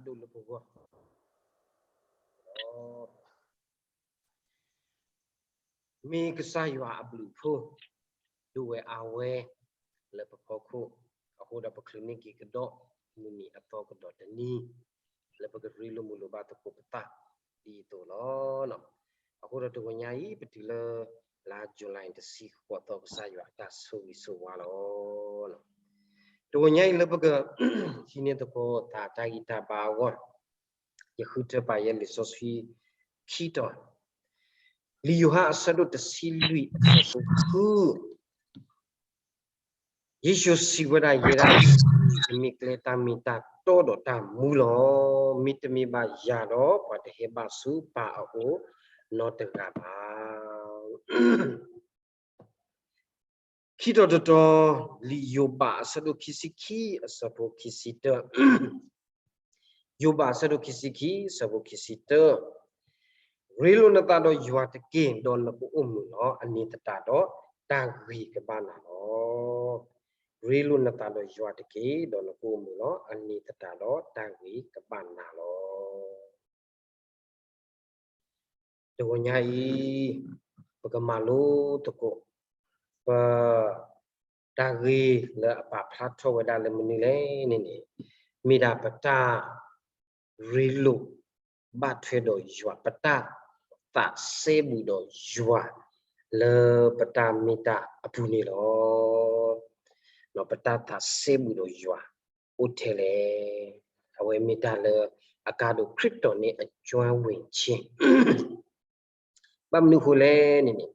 ဒိၣ်လၢပဂီၢ်, မ့ၢ်ကစၢ်ယွၤအဘျုးအဖှိၣ် ဒိၣ်ဝဲအါဝဲ လၢပဖီခိၣ်, အဃိဒီးပချုးန့ၢ်က့ၤကဒီး မုၢ်နံၤအသီကဒီးတနံၤ လၢပကရ့လိာ်မုာ်လိာ်ဘၣ်သကိးပသး ဒ်အသိးလီၤ. အဃိဒီးတဂီၤညါအံၤ ပတုၤလၢ လါယူၤလံ တဆံဃိးသီ ကစၢ်ယွၤအတၢ်ဆိၣ်ဂ့ၤဆိၣ်ဝါလီၤ. တဂီၤညါအံၤလၢပက ဟံးန့ၢ်သကိးတၢ်ဂံၢ်တၢ်ဘါအဂီၢ်, ယဃုထၢပာ်ယဲလံာ်စီဆှံခံတီၤ, လံာ်ယိၤဟၣ်အဆၢဒိၣ်တဆံလွံၢ်အဆၢဖိဃု, ယ့ၣ်ၡူးစံးဝဲဒၣ်, ယဲဒၣ်အံၤ မ့ၢ်ကျဲတၢ်မ့ၢ်တၢ်တီဒီးတၢ်မူလီၤ. မ့တမ့ၢ်ဘၣ်ယၤဒီး ပှၤတဟဲဘၣ်ဆူပၢ်အအိၣ်နီတဂၤဘၣ်. ခံတီၤတတီၤ, လံာ်ယိၤဘးအဆၢဒိၣ်ခံဆံခံအဆၢဖိခံဆံတၢ, ယိၤဘးအဆၢဒိၣ်ခံဆံခံအဆၢဖိခံဆံတၢ, ရ့လိာ်နသးဒီးယွၤတက့ၢ်, ဒီးနကအိၣ်မုာ်လီၤ. အန့ၣ်သတးဒီး တၢ်ဂ့ၤကဘၣ်နၤလီၤ. ရ့လိာ်နသးဒီးယွၤတက့ၢ်, ဒီးနကအိၣ်မုာ်လီၤ. အန့ၣ်သတးဒီး တၢ်ဂ့ၤကဘၣ်နၤလီၤ. တဂီၤညါအံၤ ပကမၤလိသကိး ပ တၢ်ဂ့ၢ်လၢအပာ်ဖျါထီၣ်ဝဲဒၣ်လၢမနုၤလဲၣ်န့ၣ်န့ၣ်, မ့ၢ်ဒၣ်ပတၢ်ရ့လိာ်ဘၣ်ထွဲဒီးယွၤ, ပတၢ်သးစဲဘူးဒီးယွၤ လၢပတၢ်မ့ၢ်တၢ်အပူၤန့ၣ်လီၤ. ပတၢ်သးစဲဘူးဒီးယွၤ အိၣ်ထဲလဲၣ်. အဝဲမ့ၢ်တၢ်လၢအကါဒိၣ် ခရံာ်ဖိန့ၣ် အကၠွဝ့ၢ်ဆ့ ဘၣ်မနုၤအဃိလဲၣ်န့ၣ်န့ၣ်,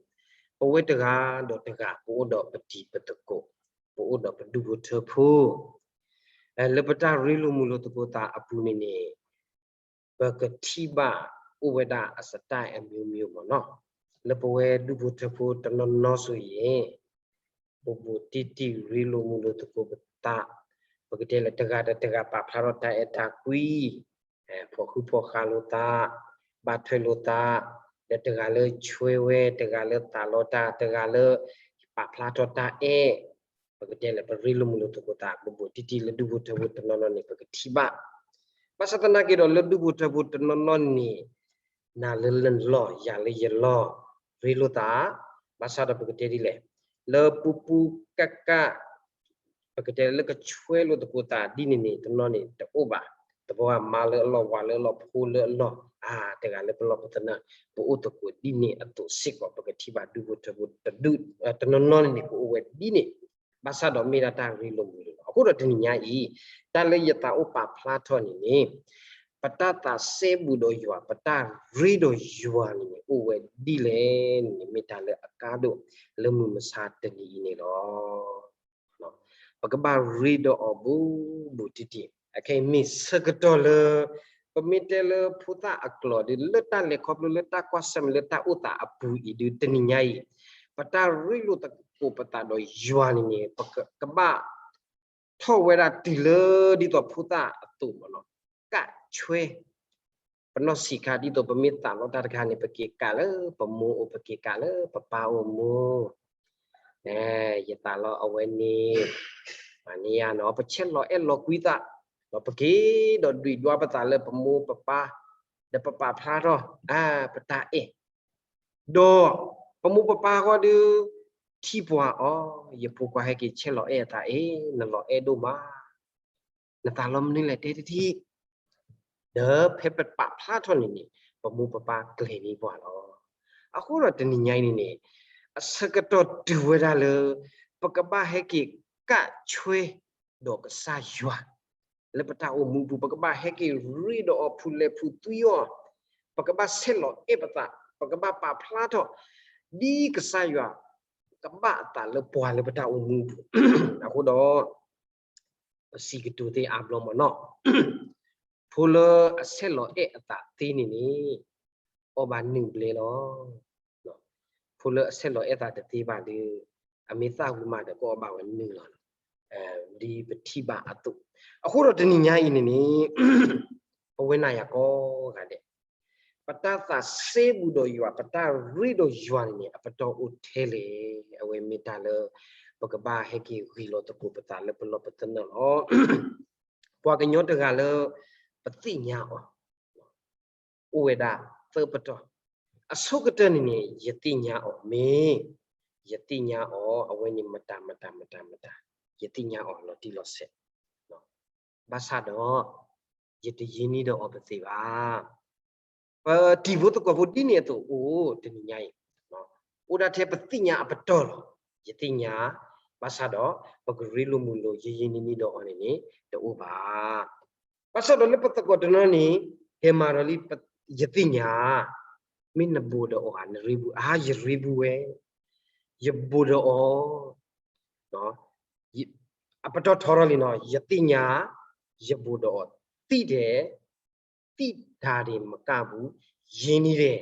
ပဝဲတဂၤဒီးတဂၤ ပအိၣ်ဒီးပတံၤပသကိး, ပအိၣ်ဒီးပဒူၣ်ဖိထၢဖိ, လၢပတၢ်ရ့လိာ်မုာ်လိာ်သကိးသးအပူၤန့ၣ်န့ၣ်, ပကထံၣ်ဘၣ်အိၣ်ဝဲဒၣ်အ style အမျိုးမျိုးမ့ၢ်နီၤ, လၢပဝဲဒူၣ်ဖိထၢဖိတနီၤနီၤဆိုရင် ပဘူးတံၢ်တံၢ်ရ့လိာ်မုာ်လိာ်သကိးပသး, ပကတဲလၢတဂၤဒီးတဂၤပာ်ဖျါထီၣ်တၢ်အဲၣ်တၢ်ကွံ, ဖီၣ်ဃူဖီၣ်ဃာ်လိာ်သး, ဘၣ်ထွဲလိာ်သး, ဒီးတဂၤလၢဆွဲဝဲ, တဂၤလၢသးလီတၢ်, တဂၤလၢပာ်ဖျါထီၣ်တၢ်အဲၣ်, ပကတဲလၢပရ့လိာ်မုာ်လိာ်သကိးသး ဘူးဘူးတံၢ်တံၢ်လၢဒူၣ်ဖိထၢဖိတနီၤနီၤန့ၣ် ပကထံၣ်ဘၣ်. ဘၣ်ဆၣ်သနာ်က့ဒီးလၢဒူၣ်ဖိထၢဖိတနီၤနီၤန့ၣ်, နၤလၢနလီၢ် ယၤလၢယလီၢ် ရ့လိာ်သး, ဘၣ်ဆၣ်ဒီးပကတဲဒ်လဲၣ်, လၢပူပူကၣ်ကၣ် ပကတဲလၢကဆွဲလိာ်သကိးသးဒ်န့ၣ်န့ၣ် တနီၤန့ၣ်တအိၣ်ဘၣ်. သပှၢ်မါလၢအလီၢ် ဝၤလၢအလီၢ် ဖိလၢအလီၢ်, အါ တဂၤလၢပလီၢ်ပသနၢၣ် ပအိၣ်သကိးဒ်န့ၣ်အသိးစ့ၢ်ကီး ပကထံၣ်ဘၣ်ဒူၣ်ဖိထၢဖိတဒူၣ်, တနီၤနီၤန့ၣ်န့ၣ် ကအိၣ်ဝဲဒ်န့ၣ်, ဘၣ်ဆၣ်ဒီးမ့ၢ်ဒၣ်တၢ်ရ့လိာ်မုာ်လိာ်လီၤ. အဃိဒီးတနံၤညါအံၤ တၢ်လၢယသးအိၣ်ပာ်ဖျါထီၣ်န့ၣ်န့ၣ်, ပတၢ်သးစဲဘူးဒီးယွၤ ပတၢ်ရ့ဒီးယွၤန့ၣ်န့ၣ် အိၣ်ဝဲဒ်လဲၣ်န့ၣ်န့ၣ် မ့ၢ်တၢ်လၢအကါဒိၣ်လၢမုၢ်မဆါတနံၤအံၤန့ၣ်လီၤ. ပကဘၣ်ရ့ဒီးအီၤဘူးဘူးတံၢ်တံၢ်. အခဲအံၤမ့ၢ်ဆၢကတီၢ်လၢ ပမ့ၢ်တဲလၢဖိသၣ်အကျိာ်ဒီး လၢတၢ်လဲၤခီဖျိ လၢတၢ်ကွၢ်ဆၢၣ်မဲာ်လၢတၢ်အိၣ်သးအပူၤအံၤဒီး တနံၤညါအံၤ ပတၢ်ရ့လိာ်သကိးပသးဒီးယွၤန့ၣ်န့ၣ် ပကဘၣ် ထီၣ်ဝဲဒၣ်တုၤလၢဒ်သိးဖိသၣ်အသိးမ့ၢ်နီၤ, ကၣ်ဆွဲ ပနီၢ်ဆံးခါ ဒ်သိးပမ့ၢ်သးလီတၢ်တခါန့ၣ် ပက့ၤကးလၢပမိၢ်အိၣ် ပက့ၤကးလၢပပၢ်အိၣ်မိၢ်, ယသးလီအဝဲန့ၣ်, မၤန့ၢ်ယၤနီၤ ပဆဲးလီၤအဲၣ်လီၤကွံသး, ဒီးပက့ၤဒီးဒွံးဒွါပသးလၢပမိၢ်ပပၢ်, ဒီးပပာ်ဖျါထီၣ် ပတၢ်အဲၣ်, ဒီးပမိၢ်ပပၢ်ဃီဒီး ထံၣ်ပှၤအီၤ, ယဖိခွါဟဲက့ၤဆဲးလီၤအဲၣ်အသးအ့ၣ် နလီၤအဲၣ်ဒိၣ်မး နသးလီမနုၤလဲၣ်တဲတထံၣ်, ဒီးဖဲပပာ်ဖျါထီၣ်န့ၣ်န့ၣ် ပမိၢ်ပပၢ်ကျဲၤန့ၢ်ပှၤလီၤ. အဃိဒီးတနံၤညါအံၤန့ၣ်န့ၣ် အဆၢကတီၢ်တုၤဝဲဒၣ်လၢ ပကဘၣ်ဟဲက့ၤကၣ်ဆွဲဒီးကစၢ်ယွၤ လၢပတၢ်အိၣ်မူပူၤ ပကဘၣ်ဟဲက့ၤရ့ဒီးအီၤ ဖူလဲၤဖူသွံအီၤ, ပကဘၣ်ဆဲးလီၤအဲၣ်ပသး, ပကဘၣ်ပာ်ဖျါထီၣ် ဒ်ကစၢ်ယွၤကဘၣ်အသးလၢပှၤလၢပတၢ်အိၣ်မူပူၤ, အဃိဒီး ပစံးကတိၤသ့အါဘျီမ့ၢ်နီၤ, ဖိလၢအဆဲးလီၤအဲၣ်အသးသ့န့ၣ်န့ၣ် အီၣ်ဘၣ်နုာ်ဘျဲလီၤ. ဖိလၢအဆဲးလီၤအဲၣ်သးတသ့ဘၣ်ဒီး အမ့ၢ်သၣ်ဝံၤမးဒီး ကအီၣ်ဘၣ်ဝဲနုာ်လီၤ, ဒ်ပထံၣ်ဘၣ်အသိး. အဃိဒီးတနံၤညါအံၤန့ၣ်န့ၣ် ပဝဲနၤယၤကိးဂၤဒဲး ပတၢ်သးစဲဘူးဒီးယွၤ, ပတၢ်ရ့ဒီးယွၤန့ၣ်န့ၣ် အပတီၢ်အိၣ်ထဲလဲၣ်. အဝဲမ့ၢ်တၢ်လၢ ပကဘၣ်ဟဲက့ၤဂ့ၤလီၤသကိးပသးလၢပလီၢ်ပသနၢၣ်လီၤ. ပှၤကညီတဂၤလၢ ပသ့ၣ်ညါအီၤ, အိၣ်ဝဲဒၣ်သၢပတီၢ်. အဆိကတၢၢ်န့ၣ်န့ၣ် ယသ့ၣ်ညါအီၤမ့ၢ်, ယသ့ၣ်ညါအီၤ အဝဲန့ၣ်မတၤမတၤမတၤမတၤ, ယသ့ၣ်ညါအီၤလီၤတံၢ်လီၤဆဲး, ဘၣ်ဆၣ်ဒီး ယတယံၤန့ၢ်ဒီးအီၤပသ့ဘၣ်. ပတံၤဖိသကိးဖိဒ်န့ၣ်အသိးအိၣ်တနံၤညါအံၤ, အိၣ်ဒၣ်ထဲပသ့ၣ်ညါအပတီၢ်လီၤ. ယသ့ၣ်ညါ, ဘၣ်ဆၣ်ဒီး ပကရ့လိာ်မုာ်လိာ် ယယံၤန့ၢ်န့ၢ်ဒီးအီၤန့ၣ်န့ၣ် တအိၣ်ဘၣ်. ဘၣ်ဆၣ်ဒီးလၢပသကိးတနီၤန့ၣ် ဟဲမၤဒီးလံ, ယသ့ၣ်ညါ, မ့ၢ်နဘူးဒီးအီၤဧါ, နရ့ဘူးဧါ. ယရ့ဘူးဝဲ, ယဘူးဒီးအီၤ, အပတီၢ်ထီထီၣ်လံနီၤ, ယသ့ၣ်ညါ, ယဘူးဒီးအီၤ, သံၣ်ဒဲး, သံၣ်တၢ်ဒဲးမကဘူး, ယံၤန့ၢ်ဒဲး,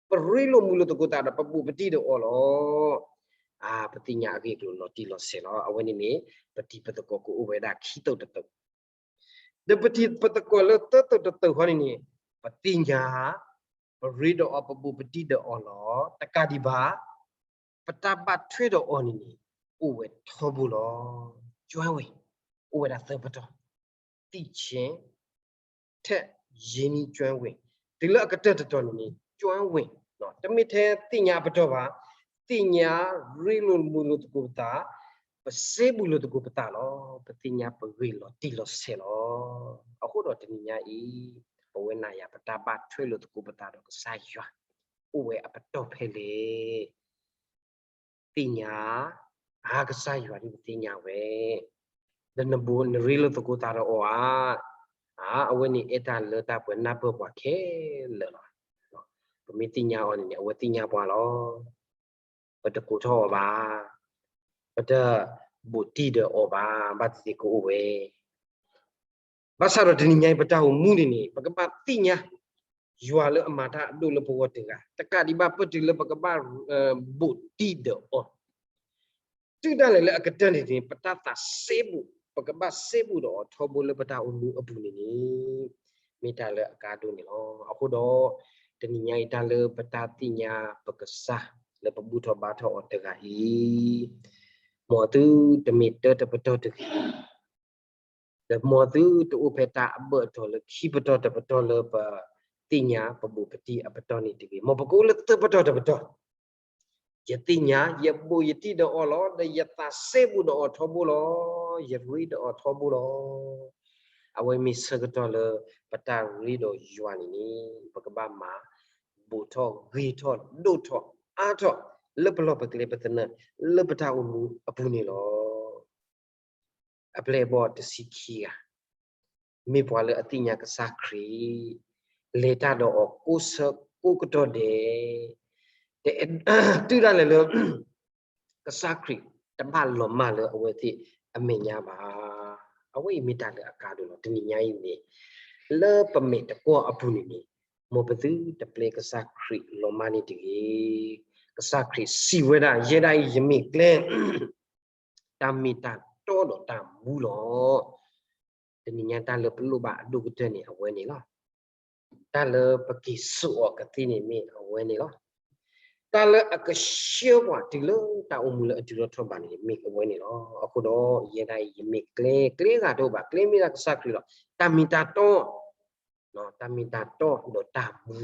ပရ့လိာ်မုာ်လိာ်သကိးသးဒီးပဘူးပတံၢ်ဒီးအီၤလီၤ. အါ, ပသ့ၣ်ညါအဂ့ၢ်အကျိၤလီၤတံၢ်လီၤဆဲးလီၤ. အဝဲန့ၣ်န့ၣ် ပတံၤပသကိးကအိၣ်ဝဲဒၣ်ခံသိးတသိး, ဒီးပတံၤပသကိးလၢသၢသိးတသိးဃီန့ၣ်န့ၣ် ပသ့ၣ်ညါ, ပရ့ဒီးအီၤ ပဘူးပတံၢ်ဒီးအီၤလီၤ. တကးဒံးဘၣ် ပတၢ်ဘၣ်ထွဲဒီးအီၤန့ၣ်န့ၣ် အိၣ်ဝဲထီဘိလီၤ. ကၠွဝ့ၢ်, အိၣ်ဝဲဒၣ်သၢပတီၢ်, သံၣ်ဆဲး, ထဲး, ယံၤန့ၢ်ကၠွဝ့ၢ်, တုၤလၢအကတၢၢ်တတီၤန့ၣ်န့ၣ် ကၠွဝ့ၢ်, တမ့ၢ်ထဲသ့ၣ်ညါအပတီၢ်ဘၣ်, သ့ၣ်ညါ, ရ့လိာ်မုာ်လိာ်သကိးပသး, ပစဲဘူးလိာ်သကိးပသးလီၤ. ပသ့ၣ်ညါပဂ့ၢ်လီၤတံၢ်လီၤဆဲးလီၤ. အဃိဒီးတနံၤညါအံၤ ပဝဲနၤယၤ ပတၢ်ဘၣ်ထွဲလိာ်သကိးပသးဒီးကစၢ်ယွၤ အိၣ်ဝဲအပတီၢ်ဖဲလဲၣ်. သ့ၣ်ညါ, အါ, ကစၢ်ယွၤဒ်ပသ့ၣ်ညါဝဲ, ဒီးနဘူးနရ့လိာ်သကိးသးဒီးအီၤဧါ. အါ, အဝဲန့ၣ်အဲၣ်တၢ်လၢတၢ်ပှဲၤနၢ်ပၢၢ်ပှၤခဲလၢာ်လီၤ. ပမ့ၢ်သ့ၣ်ညါအီၤန့ၣ်န့ၣ် အဝဲသ့ၣ်ညါပှၤလီၤ. ပတကိးထီၣ်အီၤဘၣ်, ပတဘူးတံၢ်ဒီးအီၤဘၣ်, ဘၣ်သ့ၣ်သ့ၣ်ကအိၣ်ဝဲ ဘၣ်ဆၣ်ဒီးတနံၤညါအံၤ ပတၢ်အိၣ်မူန့ၣ်န့ၣ် ပကဘၣ်သ့ၣ်ညါ ယွၤလၢအမၤတၢ်အဒိၣ်လၢပဂီၢ်တဂၤ, တကးဒံးဘၣ် ပတုၤလၢပကဘၣ်ဘူးတံၢ်ဒီးအီၤ, တုၤဒၣ်လဲာ်လၢအကတၢၢ်န့ၣ်န့ၣ် ပတၢ်သးစဲဘူး, ပကဘၣ်စဲဘူးဒီးအီၤထီဘိလၢပတၢ်အိၣ်မူအပူၤန့ၣ်န့ၣ် မ့ၢ်တၢ်လၢအကါဒိၣ်န့ၣ်လီၤ. အဃိဒီး တနံၤညါအံၤ တၢ်လၢပတၢ်သ့ၣ်ညါပကစၢ် လၢပဘူၣ်ထီၣ်ဘါထီၣ်အီၤတဂၤအံၤ, မ်သုတမ့ၢ်တၢတပတီၢ်တဂ့ၤ, ဒီးမ်သုတအိၣ်ဖဲတၢ်အဘၢၣ်အတီၤလၢခံပတီၢ်တပတီၢ်လၢပသ့ၣ်ညါပဘူးပတံၢ်အပတီၢ်န့ၣ်တဂ့ၤ. မ်ပကအိၣ်လၢသၢပတီၢ်တပတီၢ်, ယသ့ၣ်ညါ, ယဘူးယတံၢ်ဒီးအီၤလီၤ, ဒီးယသးစဲဘူးဒီးအီၤထီဘိလီၤ, ယရ့ဒီးအီၤထီဘိလီၤ. အဝဲမ့ၢ်ဆၢကတီၢ်လၢပတၢ်ရ့ဒီးယွၤန့ၣ်န့ၣ် ပကဘၣ်မၤဘူးထီၣ်ဂ့ၤထီၣ် ဒိၣ်ထီၣ်အါထီၣ် လၢပလီၢ်ပကျဲပသနၢၣ် လၢပတၢ်အိၣ်မူအပူၤန့ၣ်လီၤ. အပျဲၢ်အဘီၣ်တဆံခံဂၤ မ့ၢ်ပှၤလၢအသ့ၣ်ညါကစၢ်ခရံာ်, လဲၤတၢ်ဒီးအီၤကိးဆၢကိးကတီၢ်ဒဲး, တအဲၣ်, တုၤဒၣ်လဲာ်လၢ ကစၢ်ခရံာ်တဘၣ်လီၤမၢ်လၢအဝဲသ့ၣ်အမဲာ်ညါဘၣ်. အဝဲအံၤမ့ၢ်တၢ်လၢအကါဒိၣ်လီၤ. တနံၤညါအံၤန့ၣ် လၢပမဲာ်တကွီၢ်အပူၤန့ၣ်န့ၣ် မ်ပသုတပျဲကစၢ်ခရံာ်လီၤမၢ်န့ၣ်တဂ့ၤ. ကစၢ်ခရံာ်စံးဝဲဒၣ်, ယဲဒၣ်အံၤယမ့ၢ်ကျဲ တၢ်မ့ၢ်တၢ်တီဒီးတၢ်မူလီၤ. တနံၤညါတၢ်လၢပလိၣ်ဘၣ်အဒိၣ်ကတၢၢ်န့ၣ် အဝဲန့ၣ်လီၤ. တၢ်လၢပက့ၤစိာ်အီၤကသ့န့ၣ်မ့ၢ်အဝဲန့ၣ်လီၤ. တၢ်လၢအကဆှၢပှၤတုၤလၢတၢ်အိၣ်မူလၢအတုၤထီၣ်ထီဘးန့ၣ် မ့ၢ်အဝဲန့ၣ်လီၤ. အဃိဒီး ယဲဒၣ်အံၤယမ့ၢ်ကျဲ, ကျဲဂၤတအိၣ်ဘၣ်, ကျဲမ့ၢ်ဒၣ်ကစၢ်ခရံာ်လီၤ. တၢ်မ့ၢ်တၢ်တီ တၢ်မ့ၢ်တၢ်တီဒီးတၢ်မူ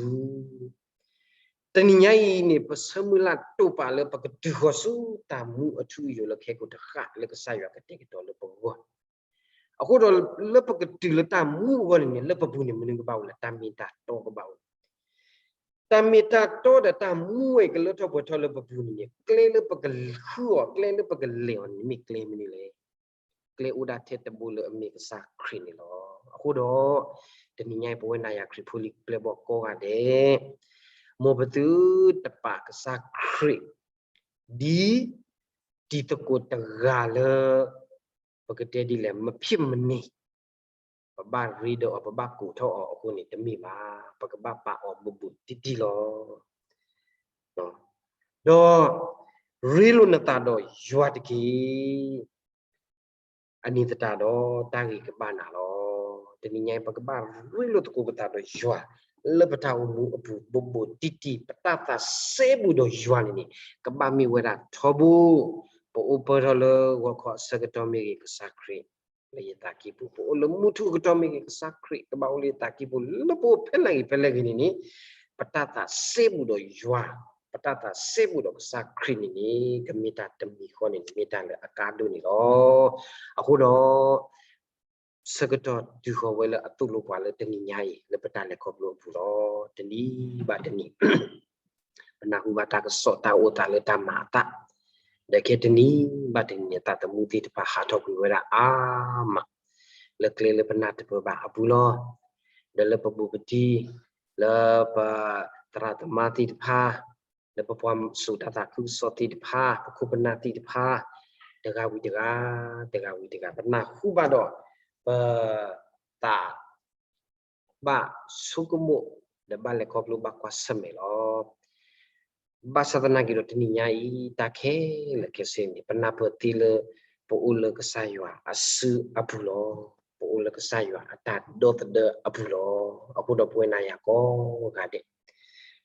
တနံၤညါအံၤန့ၣ် ပဆၢမုၢ်လၢ်တိာ်ပာ်လၢပကတုၤဃီၤဆူတၢ်မူအထူအယိာ်လၢခဲကိာ်တဃၣ်လၢကစၢ်ယွၤကတဲာ်ကတီၤလၢပဂီၢ်, အဃိဒီးလၢပကတုၤလၢတၢ်မူအဂီၢ်န့ၣ်န့ၣ် လၢပပူၤန့ၣ် မနုၤကဘၣ်အိၣ်လဲၣ်, တၢ်မ့ၢ်တၢ်တီကဘၣ်အိၣ်, တၢ်မ့ၢ်တၢ်တီဒီးတၢ်မူဝဲအံၤကလၢထီၣ်ပှဲၤထီၣ်လၢပပူၤန့ၣ်န့ၣ် ကျဲလၢပကဃုအီၤ ကျဲလၢပကလဲၤအီၤန့ၣ် မ့ၢ်ကျဲမနုၤလဲၣ်. ကျဲအိၣ်ဒၣ်ထဲတဘိလၢအမ့ၢ်ကစၢ်ခရံာ်န့ၣ်လီၤ. အဃိဒီး တနံၤညါအံၤ ပဝဲနၤယၤခရံာ်ဖိလံၤပျဲၢ်ဘီၣ်ကိးဂၤဒဲး, မ်ပသုတပာ်ကစၢ်ခရံာ် ဒ်တံၤသကိးတဂၤလၢ ပကတဲဒ်လဲၣ် မဖံးမန့ၢ် ပဘၣ်ရ့ဒီးအီၤ ပဘၣ်ကိးထီၣ်အီၤအဃိန့ၣ် တမ့ၢ်ဘၣ်. ပကဘၣ်ပာ်အီၤဘူးဘူးတံၢ်တံၢ်လီၤ. ဒီး ရ့လိာ်နသးဒီးယွၤတက့ၢ်. အန့ၣ်သတးဒီး တၢ်ဂ့ၤကဘၣ်နၤလီၤ. တနံၤညါအံၤ ပကဘၣ်ရ့လိာ်သကိးပသးဒီးယွၤ လၢပတၢ်အိၣ်မူအပူၤ ဘူးဘူးတံၢ်တံၢ်, ပတၢ်သးစဲဘူးဒီးယွၤန့ၣ်န့ၣ် ကဘၣ်မ့ၢ်ဝဲဒၣ်ထီဘိ, ပအိၣ်ပၢၢ်ထီၣ်လၢဂီၤခီအဆၢကတီၢ်မ့ၢ်ဂ့ၤ ကစၢ်ခရံာ် လၢယသးကံၢ်ပူၤ, ပအိၣ်လၢမုၢ်ထူၣ်အကတီၢ်မ့ၢ်ဂ့ၤ, ကစၢ်ခရံာ်ကဘၣ်အိၣ်လၢယသးကံၢ်ပူၤ, လၢပအိၣ်ဖဲလဲၣ်ဂ့ၤဖဲလဲၣ်ဂ့ၤန့ၣ်န့ၣ်, ပတၢ်သးစဲဘူးဒီးယွၤ, ပတၢ်သးစဲဘူးဒီးကစၢ်ခရံာ်န့ၣ်န့ၣ် ကမ့ၢ်တၢ်တမံၤဃီန့ၣ် မ့ၢ်တၢ်လၢအကါဒိၣ်န့ၣ်လီၤ. အဃိဒီး ဆၢကတီၢ်တုၤဃီၤဝဲလၢအသိၣ်လိပှၤလၢတနံၤညါအံၤ လၢပတၢ်လဲၤခီဖျိအပူၤလီၤ. တနံၤဘၣ်တနံၤ ပနၢ်ဟူဘၣ်တၢ်ကစီၣ် တၢ်အိၣ်သးလၢတၢ်မၤအသး, ဒီးခဲတနံၤဘၣ်တနံၤန့ၣ် သးသမူသ့ၣ်တဖၣ်ဟးထီၣ်ကွံာ်ဝဲဒၣ်အါမး လၢကျဲလၢပနၢ်တပၢၢ်ဘၣ်အပူၤလီၤ. ဒီးလၢပဘူးကတံၢ်, လၢပသရၣ်သမါသ့ၣ်တဖၣ်, လၢပပှၤစိာ်တၢ်သးခုကစီၣ်သ့ၣ်တဖၣ်, ပခိၣ်ပနၢ်သ့ၣ်တဖၣ်, တဂၤဝံၤတဂၤ, တဂၤဝံၤတဂၤ ပနၢ်ဟူဘၣ်ဒီး ပသး ဘၣ်ဆိကမိၣ် ဒီးဘၣ်လဲၤခီဖျိဘၣ်ကွၢ်ဆၢၣ်မဲာ်လီၤ. ဘၣ်ဆၣ်သနာ်က့ဒီးတနံၤညါအံၤ တၢ်ခဲလၢာ်ခဲဆ့န့ၣ် ပနၢ်ပၢၢ်သ့လၢ ပအိၣ်လၢကစၢ်ယွၤအစုအပူၤလီၤ. ပအိၣ်လၢကစၢ်ယွၤအတၢ်ဒီသဒၢအပူၤလီၤ. အဃိဒီးပဝဲနၤယၤကိးဂၤဒဲး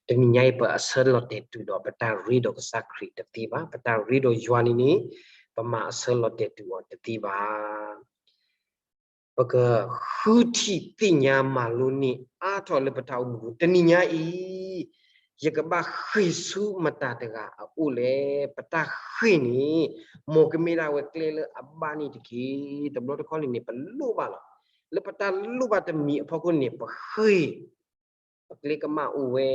တနံၤညါအံၤ ပအဆၢလီၤတဲာ်တုၤဒီးပတၢ်ရ့ဒီးကစၢ်ခရံာ်တသ့ဘၣ်. ပတၢ်ရ့ဒီးယွၤန့ၣ်န့ၣ် ပမၤအဆၢလီၤတဲာ်တုၤအီၤတသ့ဘၣ်. ပကဃုထံၣ်သ့ၣ်ညါမၤလိန့ၢ်အါထီၣ်လၢပတၢ်အိၣ်မူပူၤ တနံၤညါအံၤ, ယကဘၣ်ဃ့ၢ်ဆူမတၤတဂၤအအိၣ်လဲၣ်. ပတၢ်ဃ့ၢ်န့ၣ် မ်ကမ့ၢ်ဒၣ်ဝဲကျဲလၢအဘၣ်န့ၣ်တက့ၢ်. တဘျီတခီၣ်န့ၣ်န့ၣ် ပလိၣ်ဘၣ်လီၤ. လၢပတၢ်လိၣ်ဘၣ်တမံၤအဖီခိၣ်န့ၣ် ပဃ့ၢ် ပကျဲကမၣ်အိၣ်ဝဲ,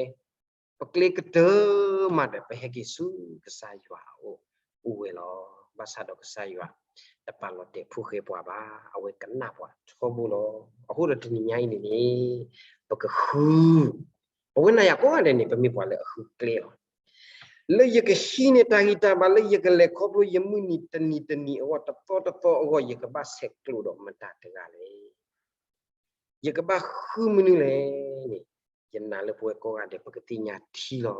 ပကျဲကတၢၢ်မးဒီး ပဟဲက့ၤဆူကစၢ်ယွၤအအိၣ်အိၣ်ဝဲလီၤ. ဘၣ်ဆၣ်ဒီးကစၢ်ယွၤ တပာ်လီၤတဲာ်ဖိဃဲပှၤဘၣ်, အဝဲကနၣ်ပှၤထီဘိလီၤ. အဃိဒီးတနံၤညါအံၤန့ၣ်န့ၣ် ပကဃု ပဝဲနၤယၤကိးဂၤဒဲးန့ၣ် ပမ့ၢ်ပှၤလၢအဃုကျဲလီၤ. လၢယကဟံးန့ၢ်တၢ်ဂံၢ်တၢ်ဘါ လၢယကလဲၤခီဖျိယမုၢ်နံၤတနံၤတနံၤအဂီၢ် တသီတသီအဂီၢ် ယကဘၣ်ဆဲးကျိးဒီးမတၤတဂၤလဲၣ်. ယကဘၣ်ဃုမနုၤလဲၣ်န့ၣ်, ယနာ်လၢပဝဲကိးဂၤဒဲး ပကသ့ၣ်ညါထံလီၤ.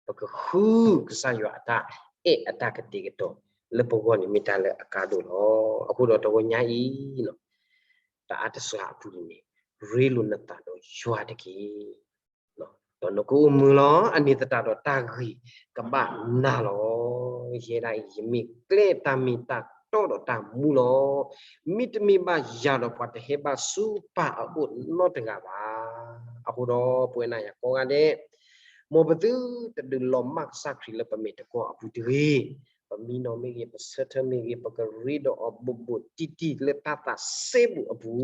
ပကဃုကစၢ်ယွၤအတၢ်အဲၣ်အတၢ်ကတဲာ်ကတီၤလၢပဂီၢ်န့ၣ် မ့ၢ်တၢ်လၢအကါဒိၣ်လီၤ. အဃိဒီးတဂီၤညါအံၤ တအါတစှၤအပူၤန့ၣ် ရ့လိာ်နသးဒီးယွၤတက့ၢ်. ဒီးနကအိၣ်မုာ်လီၤ. အန့ၣ်သတးဒီးတၢ်ဂ့ၤကဘၣ်နၤလီၤ. ယဲဒၣ်အံၤ ယမ့ၢ်ကျဲတၢ်မ့ၢ်တၢ်တီဒီးတၢ်မူလီၤ. မ့တမ့ၢ်ဘၣ်ယၤဒီး ပှၤတဟဲဘၣ်ဆူပၢ်အအိၣ်နီတဂၤဘၣ်. အဃိဒီးပဝဲနၤယၤကိးဂၤဒဲး မ်ပသုတဒုးလီၤမၢ်ကစၢ်ခရံာ်လၢပမဲာ်တကွီၢ်အပူၤတဂ့ၤ. ပမံနီၤမ့ၢ်ဂ့ၤ, ပဆၢထၢၣ်မ့ၢ်ဂ့ၤ, ပကရ့ဒီးအီၤဘူးဘူးတံၢ်တံၢ်လၢတၢ်သးစဲဘူးအပူ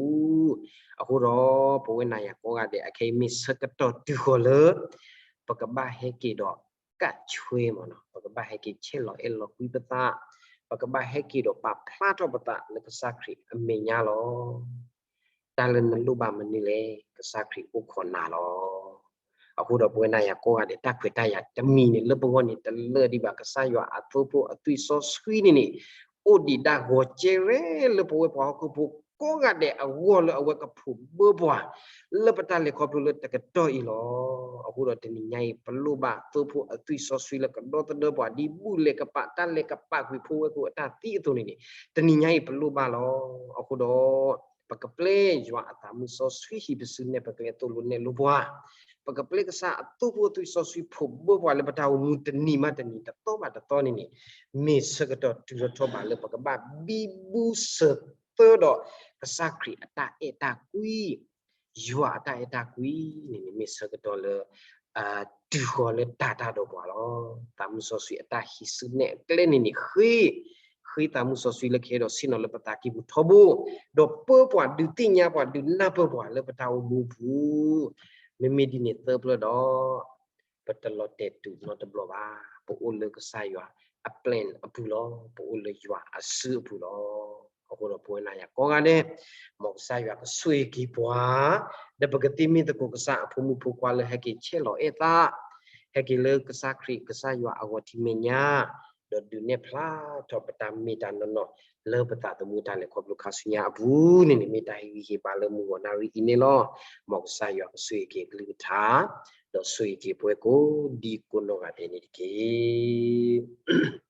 ၤ. အဃိဒီး ပဝဲနၤယၤကိးဂၤဒဲး အခဲအံၤမ့ၢ်ဆၢကတီၢ်တုၤဃီၤလၢ ပကဘၣ်ဟဲက့ၤဒီးကးဆွဲမးနီၤ, ပကဘၣ်ဟဲက့ၤဆဲးလီၤအဲၣ်လီၤကွံပသး, ပကဘၣ်ဟဲက့ၤဒီးပာ်ဖျါထီၣ်ပသးလၢကစၢ်ခရံာ်အမဲာ်ညါလီၤ. တၢ်လၢနလိၣ်ဘၣ်မနုၤလဲၣ်, ကစၢ်ခရံာ်အိၣ်ခိးနၤလီၤ. အဃိဒီးပဝဲနၤယၤကိးဂၤဒဲး တၢ်ခွဲးတၢ်ယာ်တမံၤန့ၣ် လၢပဂီၢ်န့ၣ် တလၢာ်ဒံးဘၣ်. ကစၢ်ယွၤအသိဖိအသွံၣ်စီဆှံန့ၣ်န့ၣ် အိၣ်ဒံးဒၣ်ဂီၤကဲရဲလၢပဝဲပှၤဟီၣ်ခိၣ်ဖိကိးဂၤဒဲးအဂီၢ် လၢအဝဲကဖှိၣ်ဘၢပှၤ လၢပတၢ်လဲၤခီဖျိလၢတကတီၢ်အံၤလီၤ. အဃိဒီးတနံၤညါအံၤ ပလိၣ်ဘၣ်သိဖိအသွံၣ်စီဆှံလၢကဒီသဒၢပှၤ ဒ်ဘူၣ်လဲၤကပာ်တၢ်လဲၤကပာ်ကွံာ်ဖိဝဲၢ်ကိာ်အတၢ်သံအသိးန့ၣ်န့ၣ် တနံၤညါအံၤပလိၣ်ဘၣ်လီၤ. အဃိဒီး ပကပျဲယွၤအသးမုၢ်စီဆှံဟံၣ်ပစုနဲၣ်ပကျဲသိၣ်လိနဲၣ်လိပှၤ, ပကပျဲကစၢ်အသိဖိအသွံၣ်စီဆှံဖှိၣ်ဘၢပှၤလၢပတၢ်အိၣ်မူတနံၤဘၣ်တနံၤ တသီဘၣ်တသီန့ၣ်န့ၣ် မ့ၢ်ဆၢကတီၢ်တုၤထီၣ်ထီဘးလၢပကဘၣ်ဘံဘူစၢၤသၢဒီး ကစၢ်ခရံာ်အတၢ်အဲၣ်တၢ်ကွံ ယွၤအတၢ်အဲၣ်တၢ်ကွံန့ၣ်န့ၣ် မ့ၢ်ဆၢကတီၢ်လၢ တုၤဃီၤလၢတၢ်တၢ်ဒီးပှၤလီၤ. သးမုၢ်စီဆှံအတၢ်ဟံးစုနဲၣ်အကျဲန့ၣ်န့ၣ် ဃ့ ဃ့သးမုၢ်စီဆှံလၢကဟဲဒီးဆ့ၣ်နီၤလၢပသးကံၢ်ပူၤထီဘိ, ဒီးပၢပှၤဒုးသ့ၣ်ညါပှၤဒုးနၢ်ပၢၢ်ပှၤလၢပတၢ်အိၣ်မူပူၤ, မ့မ့ၢ်ဒ်န့ၣ်သၢဖျၢၣ်ဒီး ပတလီၤတဲာ်တုၤနီတဘျီဘၣ်. ပအိၣ်လၢကစၢ်ယွၤအ plan အပူၤလီၤ. ပအိၣ်လၢယွၤအစုအပူၤလီၤ. အဃိဒီးပဝဲနၤယၤကိးဂၤဒဲး မ်ကစၢ်ယွၤကဆိၣ်ဂ့ၤက့ၤပှၤ, ဒီးပကသ့မ့ၢ်သကိးကစၢ်အဖိမုၣ်ဖိခွါလၢဟဲက့ၤဆဲးလီၤအဲၣ်သး, ဟဲက့ၤလၢကစၢ်ခရံာ်ကစၢ်ယွၤအဂီၢ်ထံမဲာ်ညါ, ဒီးဒုးနဲၣ်ဖျါထီၣ်ပတၢ်မ့ၢ်တၢ်နီၢ်နီၢ် လၢပသးသမူတၢ်လဲၤခီဖျိခါဆူညါအပူၤန့ၣ်န့ၣ် မ့ၢ်တၢ်ဟ့ၣ်ဂံၢ်ဟ့ၣ်ဘါလၢမုၢ်ဂီၤနၣ်ရံၣ်အံၤန့ၣ်လီၤ. မ်ကစၢ်ယွၤကဆိၣ်ဂ့ၤက့ၤအကလုၢ်ကထါ, ဒီးဆိၣ်ဂ့ၤက့ၤပဝဲကိးဒံကိးနီၢ်ဂၤဒဲးန့ၣ်တက့ၢ်.